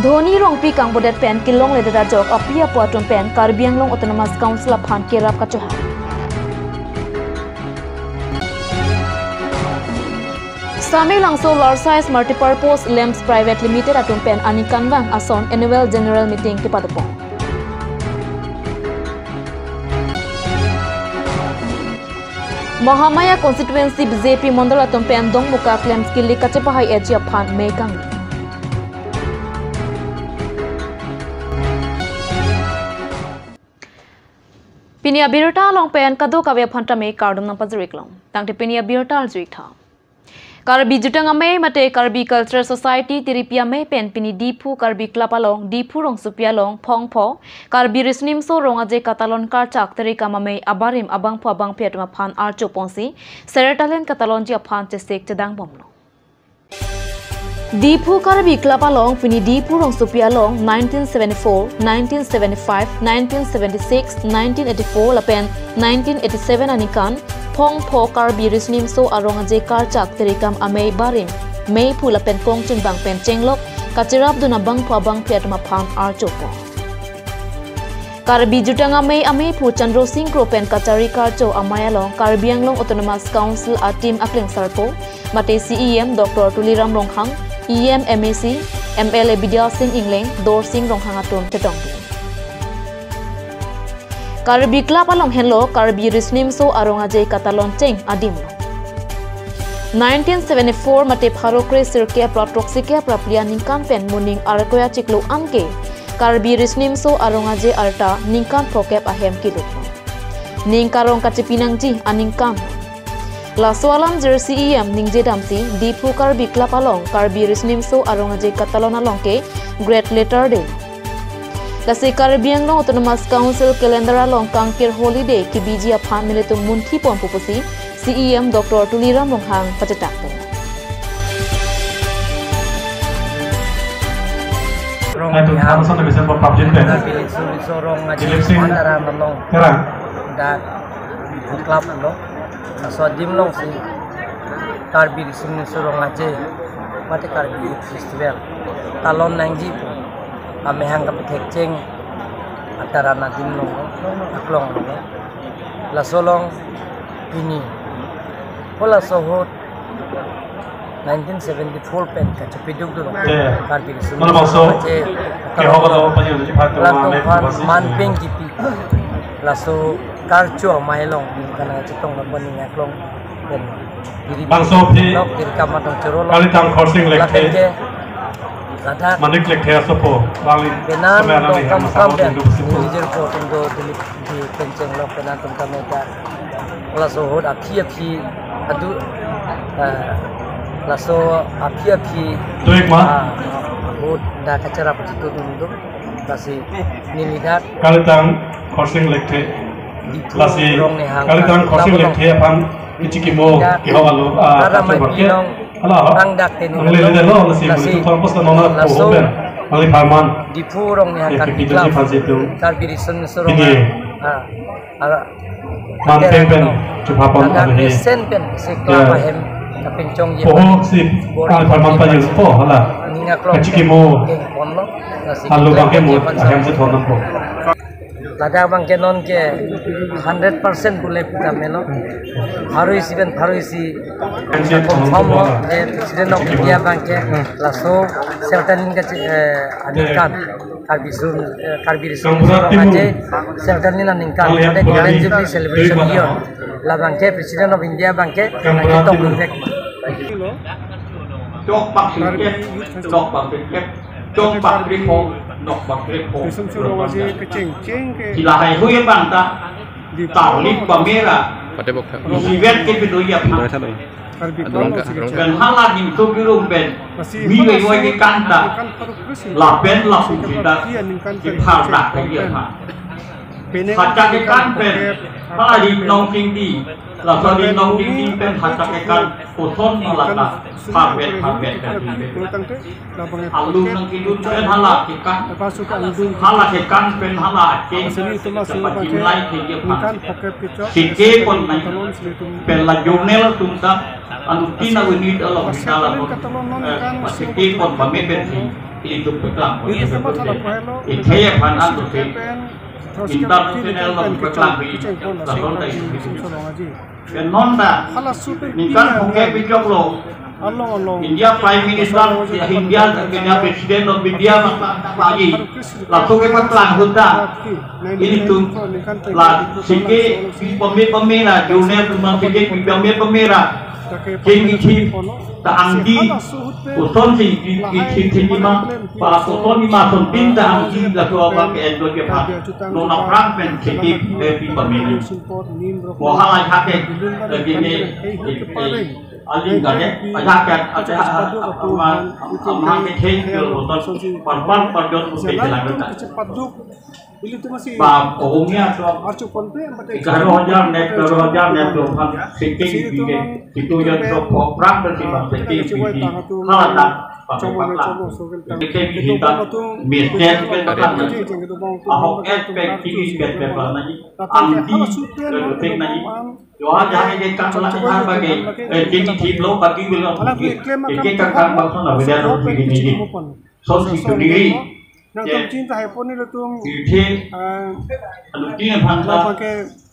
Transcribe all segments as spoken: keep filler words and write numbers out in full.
Dhoni Rongpi kangbodet pen kelongledet ajok api apo atum pen Karbi Anglong Autonomous Council aphan kerap kachohang. Samelangso Large Size Multipurpose Lamps Private Limited atum pen aningkanvang ason Annual General Meeting kepadopon. Mahamaya Constituency B J P Mondol atum pen Dongmukak Lamps kelik kachepahai-etji aphan mei kangni. Pini abirta along pen kadokave aphan tame kardom nangpajir-iklong. Tangte pini abirta arju-ik tha. Karbi Jutang Amei mate Karbi Cultural Society Tiripi Amei pen pini Diphu Karbi Club along, Diphu rongsopi along, Phongpho Karbi Riso-Nimso Rong Aje Katalon Karchak Tirikam Amei abarim abangphu abangphi atum aphan archoponsi, Seretalin katalonji aphan chesik chedangbomlo. Diphu Karbi Club along pini Diphu rongsopi along nineteen seventy-four, nineteen seventy-five, nineteen seventy-six, nineteen eighty-four lapen nineteen eighty-seven aningkan Phongpho Karbi Riso-Nimso Arong Aje Karchak Tirikam Amei barim meiphu lapen kongchungbang pen chenglok kacherapdun abangphu abangphi atum aphan archopon. Karbi Jutang Amei ameiphu Chandra Sing Kro pen kachari karcho amei along Karbi Anglong Autonomous Council a team aklengsarpo mate C E M Doctor Tuliram Ronghang, E M, M A C, M L A Bidya Sing Engleng, Dorsing Ronghang atum chetongdun. Karbi Club along henlo Karbi Riso-Nimso Arong Aje Katalon Cheng adimlo. Nineteen seventy-four mate pharo kre sirkep ra throksi kep ra phli aningkan pen moning Arkoi achiklo anke Karbi Riso-Nimso Arong Aje arta ningkan phokep ahem kelutlo. Ning karong kachepi nangji aningkan. Laso alam jersey E M ningje damsi Diphu Karbi Club along Karbi Riso-Nimso Arong Aje Katalon along ke great letter de. Lasi Karbi Anglong Autonomous Council calendar along kangkir holiday kebiji aphan nelitum munthi ponpo pusi C E M Doctor Tuliram Ronghang pachetakpo. Rong Hai, tu, yang. Haro sana bisa berpabjin pen. Karbi Riso-Nimso Rong Aje Dilip Sing Katalon along. Terang. Dak Diphu Club lo. Laso adim alongsi Karbi Riso-Nimso Rong Aje mate Karbi Youth Festival talon nangji pu amahang kapethekcheng ataran adim along aklong lo. Laso along pini, halaso ahut nineteen seventy-four pen kachepidukdun. Eh, Karbi Riso-Nimso Rong Aje Katalon along. Alangtum aphan manpeng kipi. Laso karcho amei along ningkan kachetong lapen ning aklong pen. Bangso aphi, nok diri kamatong choro lo. Kalitang Khorsing Lekthe. Lapen ke, ladak. Manik Lekthe asopo, langli. Penan sampai langli dong kam ham kam sama pen. Tunduk situ. Nijir po tunggu dili di kenceng lo penan tum kami ka. Laso ahut aphi aphi adu, eh, laso aphi aphi. Tuik ma? Ah, ahut dak acara pachitudun dun. Lasi neli dak. Kalitang Khorsing Lekthe. Diphu Lasi Rong Nihang kalitang Katalon Khorsing Lekthe aphan kechikimo kehok alo, ah, Rara kachor Mati bangke. Nong Hala, ha? Tang dak tenu Ang lele lo, lasi lasi muli tu thong pos na nona laso po ben. Ang li pharman. Diphu Rong Nihang Eh, Karbi kepito Club. Si phan situ. Karbi Riso-Nimso Rong Pini. Ah, ah, Man Teng pen, no. Chupapon Ada abehi. Sen pen, si Ya. Club ahem, kapincong ye. Poho si, Bor ang li pharman pa yun po, hala. Ninga klong Kachikimo. Keng pon lo, lasi Alu kita bangke mo, kerja pan ahem sa. Si thon po. Ladak bangke non ke hundred percent bule puta melo. Pharo isi pen pharo isi confirm lo, eh, President of India bangke laso Seretalin kache, eh, aningkan. Karbi Sur, eh, Karbi Riso-Nimso Rong Aje Seretalin aningkan. Ada Golden Jubilee celebration year. La bangke President of India bangke nangketong lulek. Chok bak singkep, nok bak singkep, chok bak krepho, nok bak krepho. Riso-Nimso Rong Aje kechengcheng ke. Sila haihui abang ta, Diphu tarlip pamera, Pate bok tha. Isivet ke pidoya pha. Doi tha doi. Karbi Adung Anglong ka, si adung ka. Pen hala dim to birum pen, Masih mi hala wei wei si ke kanta, kan paru krusi. Lapen lapung kita, Iya, ningkan ke pen phar dak ke iya pha. Pene Hacha ke kan pen, hala di nong ting di, laso di nong ting di pen hacha ke kan, othon malaka, parbet, parbet, parbet. Alu nang kilut pen hala ke kan, hala ke kan pen hala ke, pajimlai ke dia pha. Sike pon nai, pen la jomel tumta, alu tina wenit alo kita la pon, eh, sike pon pame pen si. Ilitum peklang. Ilitum peklang. Ithaya phan an tu si. International lo peklang pi. Lason ta isi. Pen non ta ningkan pungke pijok lo. India Prime Minister, India, India President of India, maka pagi. Laso kepeklang ahut ta ilitum la sike pame pame ra, june tum sike pame pame ra. Jeng ithi ta angji, kosonsi ithi thima, pa koson ima sontin ta angji, laso abang ke enjoy kepha. Non aphrang pen sike, eh, pi pame ni. Moha la hake, eh, gini, eh, aling gade, ajak ke, ajak, ah, ah, ah, ah, ah, ke theng ke lo, ton, par, par, par, jon, ke jalan ke ta. Ba, ongnya to, egaroh hajar net, egaroh hajar net to, phan, sitting bide, situ jan to, pok, prak, dan si, phan, sitting bide, hala ta, pake paklang. Sitting bide ta, misnet ke paklang. Ahok et pek, kiri pek, pek, paklang, nani, angdi, eh, pek, nani. Johan jahe ke kang la ha bage, eh, jeng thip lo, bagi bela, ke ke kang kang bangson la beda ro pini ni. Sonsi tu diri. Nangtum chinta hai pon ni latum. Pirthe. Ah, anu tina phanta. Lapu ke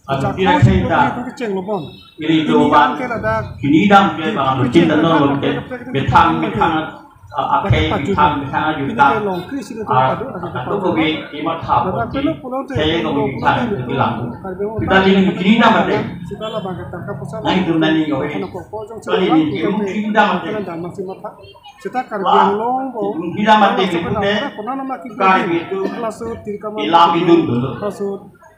anu tina chakko chenta. Lapu ke cheng lo pon. Ili do ba. Kini dam ke ba anu chinta no lo ke. Bethang, bethang. Ah, akhei, bethang, bethang, juta. Ah, ah, tu ko bi, ima thap ko bi. Saya ko bi bethang, bilang. Kita ling kini dam ate. Nangtum nani ko bi. Kali ni kini dam ate. Seta Karbi Anglong ko. Bida mati di pute. Karbi itu ilam idun dulu.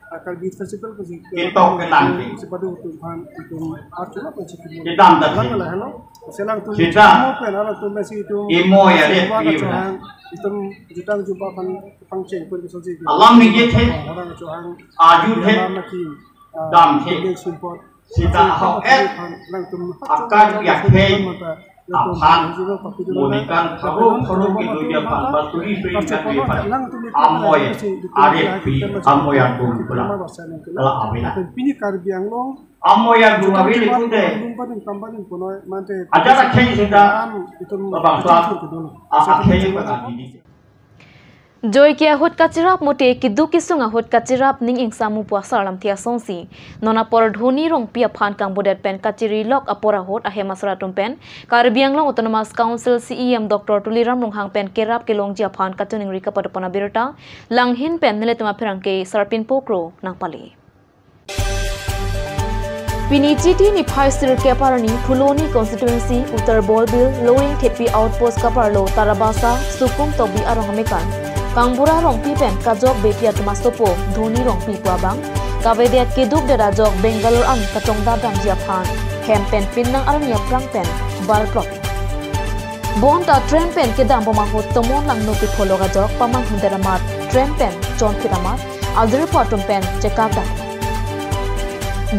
Karbi Festival ko si. Ketok kelang di. Sipadu tum phan tum archuna pun si. Kedam dak si. Lang lah, hello. Selang tum. Sita. Mo pen alang tum si tum. Imo ya deh, iya benar. Itum jutang jumpa phan pangcheng pun so si. Alam ni je the. Orang Johang. Aju the. Alam lagi. Dam the. Sumpot. Sita ahok et, akan yakhei aphan, monikan karo karo kedo aphan, ba suri suri kan aphan, amoy arit pi, amoy agung pula. Ala avena. Pini Karbi Anglong. Amoy agung avena pute. Ajat akhei sita, babang sua, akhei pa kadi. Joike ahut kachirap mate keduk kesung ahut kachirap ning ingsamu pu asarlamthe asonsi non apor Dhoni Rongpi aphan kangbodet pen kachiri lok apor ahut ahem asar atum pen Karbi Anglong Autonomous Council C E M Doctor Tuliram Ronghang pen kerap kelongji aphan kachiningri kapadopon abirta langhin pen nelitum apherangke Sarpinpo Kro nangpale. Pini Chiti niphai sirkep arni Phuloni constituency Uttar Borbil Loringthepi outpost kaparlo Tarabasa Sukum Tokbi arong amekan Kangbura Rongpi pen kajok beti atum asopo Dhoni Rongpi pu abang kavedet keduk det ajok Bangalore an kachongdat damji aphan hem pen pinnang arni aphrang pen bal plot. Bonta train pen kedam bom ahut tomon langno kepholok ajok pamanghu det amat train pen chonphit amat ajirpo atum pen chekak dam.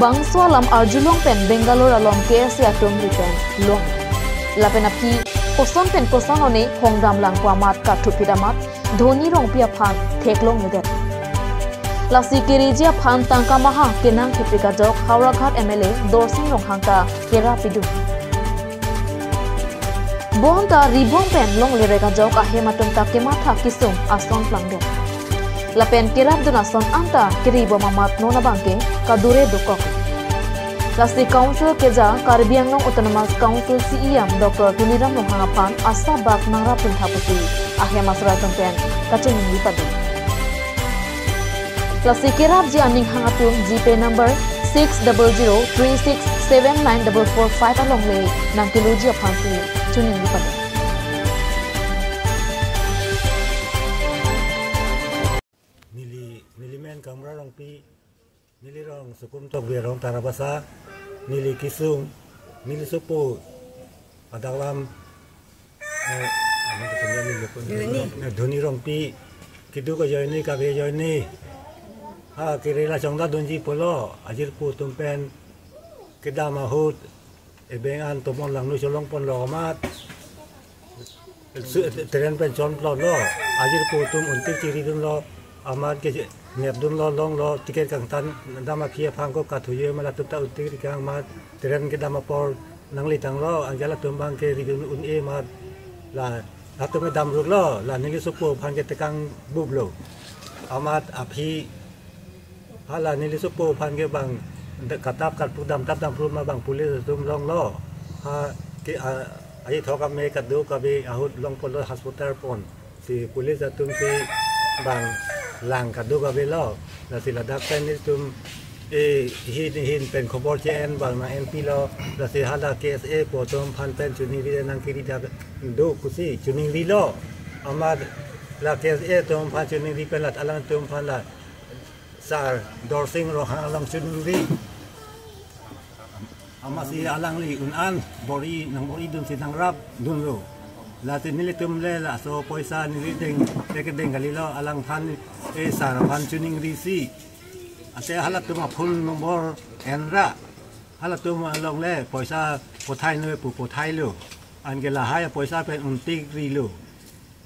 Bangso alam arjulong pen Bangalore along K S A atum ri pen long. Lapen aphi koson pen koson one hongdam lang pu amat kathuphit amat Dhoni Rongpi aphan theklongledet. Lasi kereji aphan tangka maha kenang thepik ajok Howraghat M L A Dorsing Ronghang ta kerap pidun. Bonta ribong pen longle rek ajok ahem atum ta kematha kesung ason plangdet. Lapen kerapdun ason anta keribom amat non abangke kadure dokok. Lasi Council keja Karbi Anglong Autonomous Council C E M Doctor Tuliram Ronghang aphan asap bak nangrapdun tha pusi ahem asar atum pen kachiningri padun. Lasi kerapji aning hang atum G Pay number six double zero three six seven nine double four five along le nangkeloji aphansi chiningri padun. Neli, neli men Kangbura Rongpi, neli rong Sukum Tokbi arong Tarabasa, neli kesung, neli sopo, adak lam, eh, ano to, neli lupo, Dhoni. Eh, Dhoni Rongpi, keduk ajoine, kave ajoine. Ha, kere la chongdat dunji pulo, ajirpo atum pen kedam ahut, ebeng an tomon langno cholong ponlo amat. Su-, train pen chonplotlo, ajirpo atum untik chiridunlo, amat ke nepdunlo, longlo, ticket kangtan dam aphi aphan ko kathuye, ma latum ta untik ri kang amat, train kedam apor nangletanglo, anke latum abangke ridun un-e amat, la Halatum damruklo, la neli sopo aphan ke tekang bublo. Amat aphi hala neli sopo aphan ke bang de-, katap katpu damtap damtap ma bang police atum longlo. Ha ke a, ai thok ame kadokave ahut longponlo hospital pon. Si police atum si bang lang kadokavelo. Lasi ladak pen nelitum e hin hin pen khobor che-en bang nang-enpilo. Lasi hala K S A po atum aphan pen chuningri nangkiri dak do pusi chuningrilo. Amat la K S A atum aphan chuningri pen la alangtum aphan la Sar Dorsing Ronghang along chuningri. Amatsi alangli un-an bor-i nangbor-idunsi nangrapdunlo. Lasi nelitum le laso poisa neli deng, teke deng kalilo, alangphan e sar aphan chuningrisi. Ante halatum a-phone number enra. Halatum along le poisa pothai noi pu pothailo. Anke lahai poisa pen untikrilo.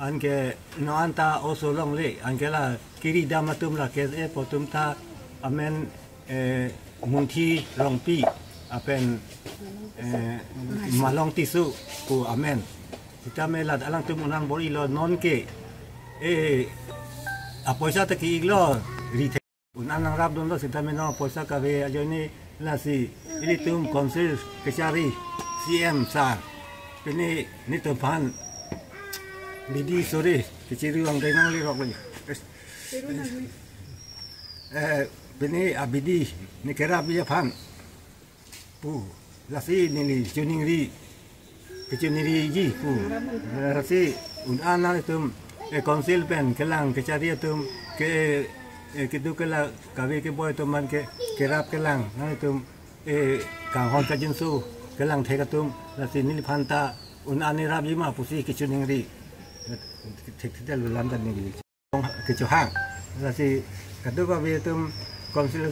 Anke non anta oso longle, anke la kiri dam atum la K S A po atum ta amen, eh, Munthi Rongpi lapen, eh, Malong Tisso pu amen. Sitame la alangtum un-an bor-ilo nonke, eh, apoisa ta ki-iklo ri the. Un-an nangrapdunlo sitame non poisa kave ajoine lasi ilitum council kachari C M sir. Pini nelitum aphan bidi sore kachiri vang dai nanglerok lagi. Eh, pini abidi ne kerapji aphan pu, lasi neli chuningri, kechuningriji pu. Lasi un-an nangtum, eh, council pen kelang kachari atum ke, eh, kedo kela kave keboi atum man ke kerap kelang nangtum, eh, kanghon kajinso kelang thek atum, lasi neliphan ta un-an nerapji ma pusi kechuningri. Thekthedet lo lam ta neli kechohang. Lasi kadokave atum council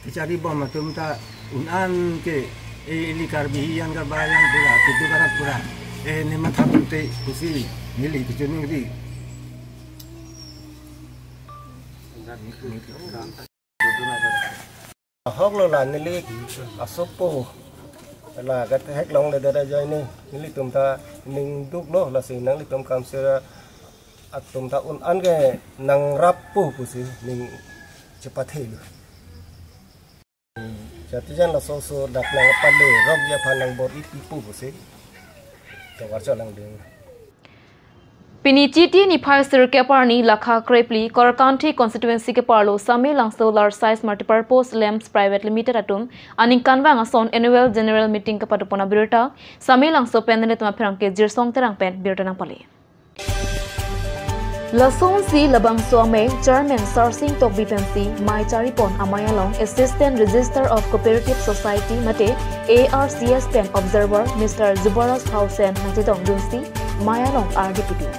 kachari bom atum ta un-an ke, eh, ili Karbi hiyan Karbi yang pura, kedo karak pura, eh, ne matha pute pusi neli kechuningri. Ahok lo la neli asopo la katheklongledet ajoine nelitum ta ningduklo, lasi nanglitum council atum ta un-an ke nangrap pu pusi ning chepathelo. Jatijan laso oso dak nangpalerokji aphan nangbor-ipi pu pusi tovar cholangding. Pini Chiti niphai sirkep arni lakha krephli Korkanthi constituency keparlo Samelangso Large Size Multipurpose Lamps Private Limited atum aningkanvang ason annual general meeting kepadopon abirta Samelangso pen nelitum apherangke Jirsong Terang pen birta nangpale. Lasonsi labangso amei Chairman Sarsing Tokbi pensi mei charipon amei along Assistant Register of Cooperative Society mate A R C S pen Observer Mister Zubaras Hausen nangchetongdunsi mei along ardi pidun.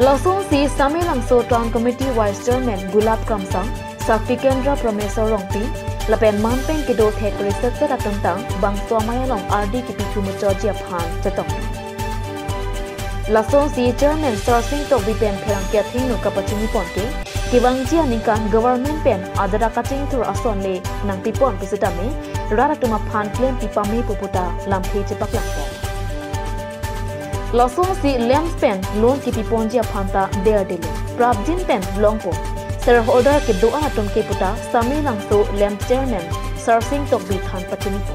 Lasonsi Samelangso Town Committee Vice Chairman Gulab Kramsang, Sakti Kendra Prameswar Rongpi, lapen man pen kedo thek riset set atum tang bangso amei along ardi kipi thu muchotji aphan chetong. Lasonsi Chairman Sarsing Tokbi pen pherangke athengno kapachiniponke, kevangji aningkan government pen adara kachingthur ason le nangpipon pusitame rat atum aphan klempi pame pu puta lamthe chepaklangpon. Lasonsi lamps pen loan kipiponji aphan ta derdelo. Prapjin pen longpo. Shareholder kedo-an atum ke puta Samelangso Lamps Chairman Sarsing Tokbi than pachinipo.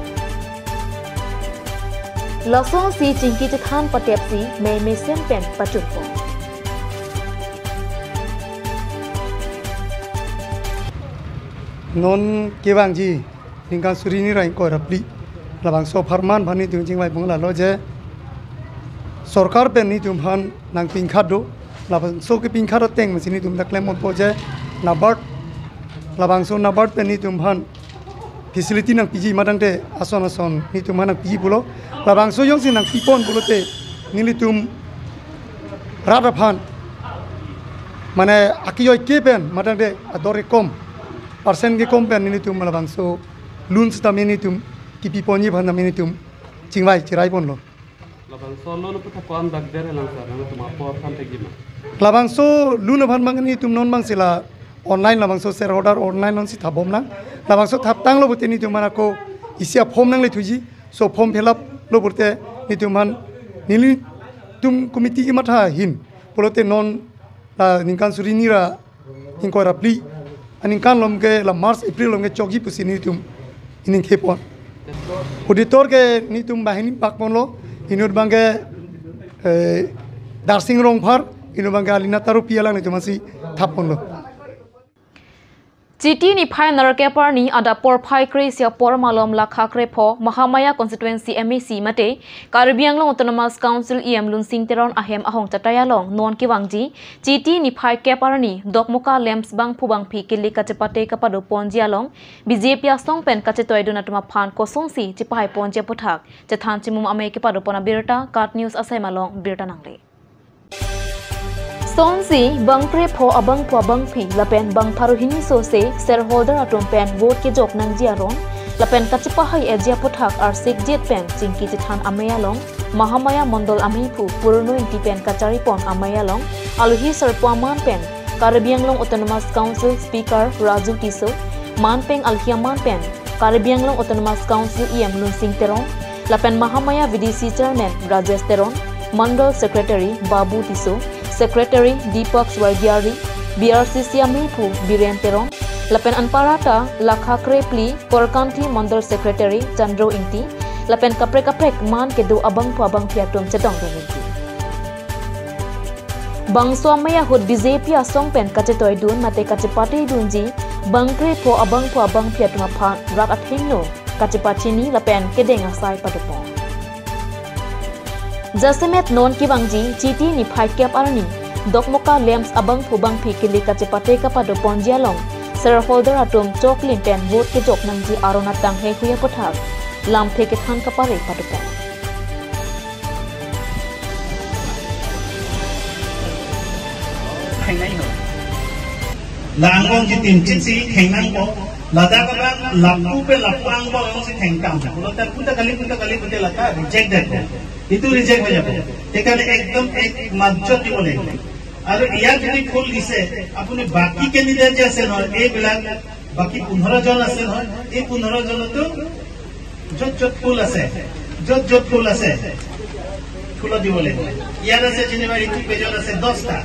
Lasonsi chingki chethan patepsi mei mesen pen pachunpo. Non kevangji ningkan suri ni ra ingkoi ra phli labangso apharman aphan nelitum chingvaipon lalo je sorkar pen nelitum aphan nangpinkhat do, labangso kepinkhat ateng masi nelitum ta klemponpo je NABARD, labangso NABARD pen nelitum aphan facility nangpiji matangte ason ason nelitum aphan nangpiji pulo, labangso jongsi nangpipon pulote nelitum rat aphan mane akijoi ke pen matangte ador kekom, percent kekom pen nelitum labangso loan sitame nelitum kipiponji aphan tame nelitum chingvai chiraiponlo. Labangso loan aphuthak ko-an dak derhelang sir, nangtum apor aphan thekji ma? Labangso loan aphan abang nelitum non abangsi la online labangso shareholder online non si thapbomnang. Labangso thaptanglo pulote nelitum aphan ako isi a-form nangle thuji. So form fill up lo pulote nelitum aphan Nelitum committee kematha ahin pulote non la ningkan suri hini ra ingkoi ra phli aningkan along ke la March April along ke chokji pusi nelitum ining khepon. Auditor ke nelitum banghini pakponlo, inut abang ke, eh, Darsing Rongphar, inut abang ke Alina Tarupi, alanglitum aphansi thapponlo. Chiti niphai nerkep arni adap porphai kre-isi apor malom lakha krepho Mahamaya constituency M A C mate Karbi Anglong Autonomous Council E M Lunsing Teron ahem ahong chatai along non kevangji Chiti niphai kep arni Dokmoka lamps bangphu bangphi kili kachepate kapadoponji along B J P asong pen kachetoidun atum aphan kosonsi chepahaiponji aputhak chethan chimum amei kepadopon abirta KAT News asai malong birta nangle. Sonsi bang krepho abangphu abangphi lapen bang pharo hini sose shareholder atum pen vote kejok nangji aron lapen kachepahai-etji aputhak arsikjit pen chingki chethan amei along Mahamaya Mondol ameiphu Purno Ingti pen kacharipon amei along alohi sarpo aman pen Karbi Anglong Autonomous Council Speaker Raju Tisso, manpeng alohi aman pen Karbi Anglong Autonomous Council E M Lunsing Teron, lapen Mahamaya V D C Chairman Rajesh Teron, Mandal Secretary Babu Tisso, Secretary Deepak Swargiari, B R C C ameiphu Biren Teron, lapen anparta lakha krephli Korkanthi Mandal Secretary Chandro Ingti, lapen kaprek kaprek man kedo abangphu abangphi atum chetong dun Ingti. Bangso amei ahut B J P asong pen kachetoidun mate kachepatedunji bang krepho abangphu abangphi atum aphan rat athengno kachepachini lapen kedeng asai padopon. Jasemet non kevangji Chiti niphai kep arni Dokmoka lamps abangphu bangphi kili kachepate kapadoponji along shareholder atum choklim pen vote kejok nangji aron atang heihui aputhak lamthe kethan kapare padopon. Thengnai ho. La angbong kitim chit si thengnang ko. Ladak abang lapu pe lapu angbong si thengtam. Pulote puta kali, puta kali, puta lata reject de ko. Itu reject ho jabo. Ekhane ekdom ek majot di bole. Aru iya jodi phul dise, apuni baki candidate je ase no, ei bilak baki পোন্ধৰ জন আছে নহয়, এই পোন্ধৰ জনতো য'ত য'ত ফুল আছে, য'ত য'ত ফুল আছে, ফুলত দিব লাগিব। ইয়াত আছে যেনিবা এইটো পেজত আছে দহটা,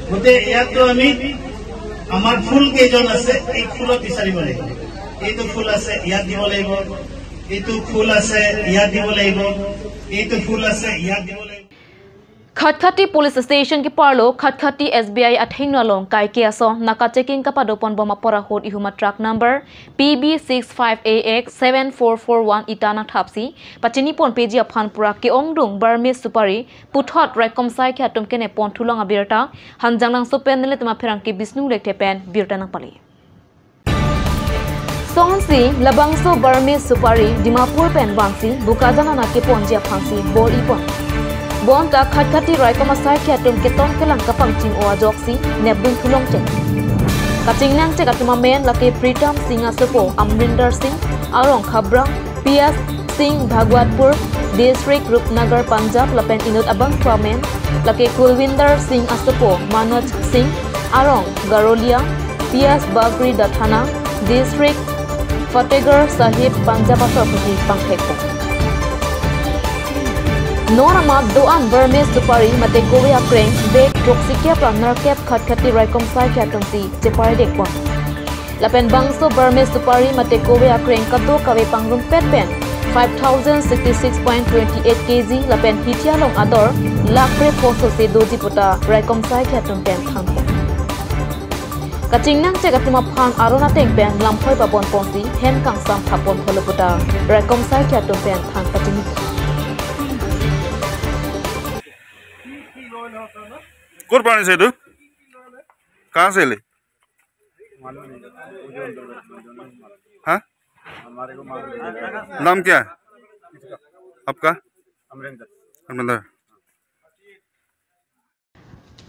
গতিকে ইয়াততো আমি আমাৰ ফুল কেইজন আছে, এই ফুলত বিচাৰিব লাগিব। এইটো ফুল আছে, ইয়াত দিব লাগিব। এইটো ফুল আছে, ইয়াত দিব লাগিব। এইটো ফুল আছে, ইয়াত দিব লাগিব। Khatkhati Police Station keparlo Khatkhati S B I athengno along kaike ason naka checking kapadoponbom apor ahut ihum a truck number P B six five A X seven four four one ita nangthapsi pachiniponpeji aphan pura ke-ongdung Burmese supari puthot raikom asaikhai atum keneponthu long abirta Hanjanglangso pen nelitum apherangke Bisnu Lekthe pen birta nangpali. Sonsi labangso Burmese supari Dimapur pen vangsi Bokajan anat keponji aphansi bor-ipon. Bonta Khatkhati raikom asaikhai atum ketong kelang kapangching-o ajoksi nepdun thulongte. Kachingnangchek atum amen lake Pritam Singh asopo Amrinder Singh, arong Khabrang, P S Singh, Bhagwatpur District, Rupnagar, Punjab, lapen inut abangphu amen lake Kulwinder Singh asopo Manoj Singh, arong Garolia, P S Bagri Dathana District, Fatehgarh Sahib, Punjab asor pusi pangthekpo. Non amat do-an Burmese supari mate kove akreng bag throksi kep ra nerkep Khatkhati raikom asaikhai atumsi cheparedekpon. Lapen bangso Burmese supari mate kove akreng kadokave pangrumpet pen five thousand sixty-six point twenty-eight K G lapen hithi along ador lakh krepho sose doji puta raikom asaikhai atum pen thanpon. Kachingnangchek atum aphan aron ateng pen lamphoi paponponsi hem kangsam thapon tholo puta raikom asaikhai atum pen than pachini. Kur pani se tu? Kahan se le? मालूम नहीं। मुझे उन दोनों, दोनों ही मालूम। हाँ? हमारे को मालूम नहीं। नाम क्या है आपका? अमरिंदर। Amarinder.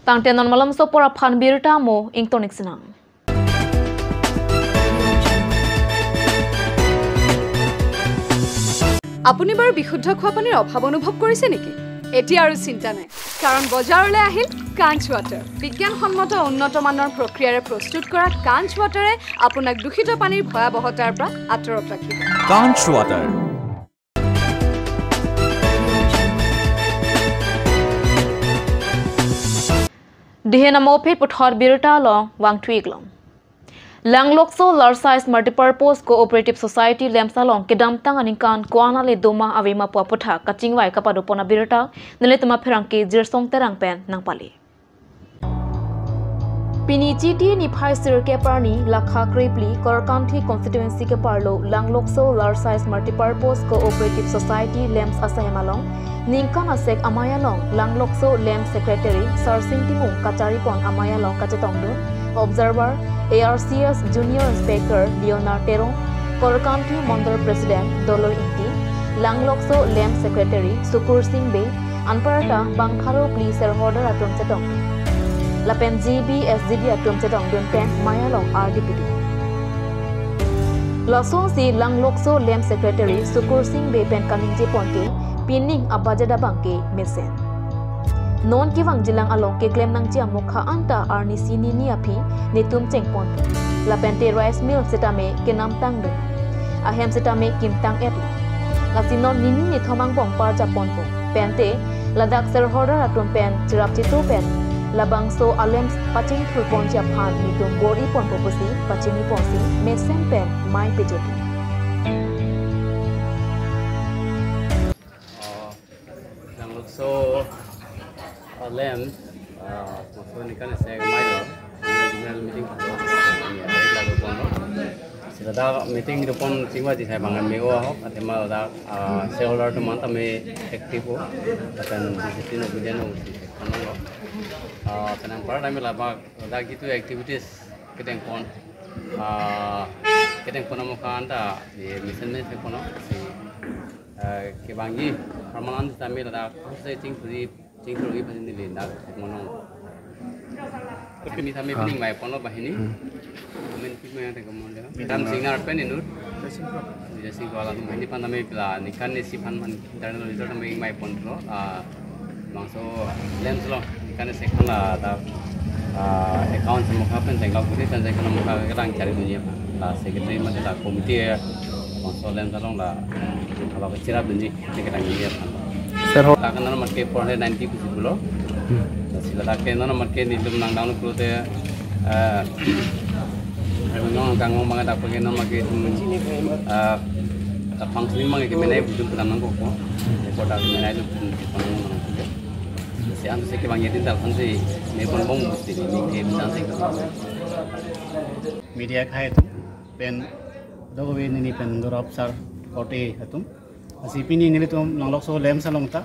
Tangte non malomso apor aphan birta mo ingtonik sinang. আপুনি বাৰু বিশুদ্ধ খোৱা পানীৰ অভাৱ অনুভৱ কৰিছে নেকি? এতিয়া আৰু চিন্তা নাই, কাৰণ বজাৰলৈ আহিল কাঞ্চ ৱাটাৰ। বিজ্ঞানসন্মত উন্নত মানৰ প্ৰক্ৰিয়াৰে প্ৰস্তুত কৰা কাঞ্চ ৱাটাৰে আপোনাক দূষিত পানীৰ ভয়াৱহতাৰ পৰা আঁতৰত ৰাখিব। Kanch Water। Dihen amo aphi puthot birta along vangthu-ik long. Langlokso Large Size Multipurpose Cooperative Society LAMPS along kedamtang aningkan ko-an ale doma avema pu aputhak kachingvai kapadopon abirta nelitum apherangke Jirsong Terang pen nangpale. Pini Chiti niphai sirkep arni lakha krephli Korkanthi constituency keparlo Langlokso Large Size Multipurpose Cooperative Society LAMPS asahem along ningkan asek amei along Langlokso LAMPS Secretary Sarsing Timung kacharipon amei along kachetongdun observer A R C S Junior Inspector Leonard Terong, Korkanthi Mondol President Doloi Ingti, Langlokso LAMPS Secretary Sukur Sing Bey, anparta bang pharo phli shareholder atum chetong, lapen G B, S G B atum chetongdun pen mei along ardi pidun. Lasonsi Langlokso LAMPS Secretary Sukur Sing Bey pen kaningjepon ke pining abudget abang ke mesen. Non kevangjilang along keklem nangji amokha anta arnisi nini aphi netum chengponpo. Lapente rice mill setame kenamtangdun, ahem setame kimtang-et. Lasi non nini nithom angbong parjaponpo. Pente ladak shareholder atum pen cherap cheto pen labangso a-LAMPS pachingthurponji aphan netum bor-iponpo pusi pachiniponsi mesen pen mei pejodun. Oh, Langlokso, uh, LAMPS, uh, laso ningkan asek amei lo, general meeting thaklo, ya, lalu ponlo. Sila dak meeting dopon chingvaiji sai bang M A O ahok, athema dak, uh, shareholder atum anta me active ho, lapen discipline obedient ho, si kono lo. Uh, penang para dami labak, dak jitu activities kedengpon, uh, kedengpon amokha anta, ye mesen mesen kono, si eh, kevangji permanent tame ladak kose chingthurji, chingthurji aphan neli dak mono. Kami tame pining mei ponlo banghini. Hmm. Amen pik mei yang tengko mon deh. Madam Singnar pen inut. Jai Singh Kuala tum banghini aphan tame pila ningkan isi aphan man internal auditor tame mei ponlo. Ah, bangso LAMPS lo ningkan isi aphan ladak, ah, account amokha pen tengkau kuri pen tengkau amokha kelang charidunji aphan. La secretary mate la committee bangso LAMPS along la abang cherapdunji, neke tangji aphan. Sir, ho- Ladak non mamat ke four hundred ninety pusi pulo. Hmm. Lasi ladak ke non mamat ke nelitum nangdang pulote, eh, kami non kangmong bang dak ke non mamat ke, hmm, eh, functioning bang ke menai bujum penam nangkok ko. Ko dak menai tu, hmm, penam nangkok. Lasi antu si kevang yedin tal kan si me pon bong pusi ni ke bintang sing. Media akhei atum pen, dogove nini pen dorop sar korte atum. Lasi pini nelitum Langlokso LAMPS along ta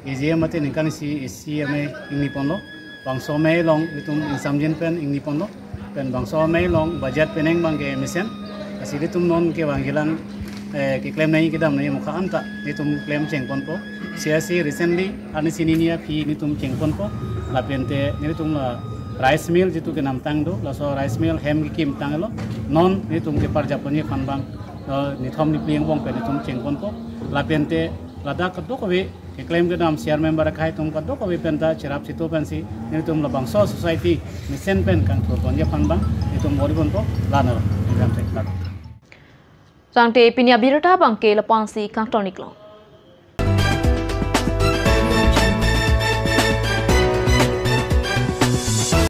A G M mate ningkan isi isi amei ingni ponlo. Bangso amei along nelitum ingsamjin pen ingni ponlo. Pen bangso amei along budget penang bang ke mesen. Lasi nelitum non kevangjilang, eh, keklem nangji kedam nangji amokha anta nelitum klem chengponpo. Siyasi recently arnisi nini aphi nelitum chengponpo. Lapente nelitum la rice mill jitu kenamtang do, laso rice mill hem kekimtanglo. Non nelitum keparjaponji aphan bang, eh, nithom niphli angbong pen nelitum chengponpo. Lapente ladak kadokave keklem kedam C R member akhei atum kadokave pen ta cherap cheto pensi nelitum labangso society mesen pen kangthurponji aphan bang nelitum bor-iponpo. Lano, nelitum thek lak. Tangte pini abirta abang ke lapu-ansi kangton-ik long.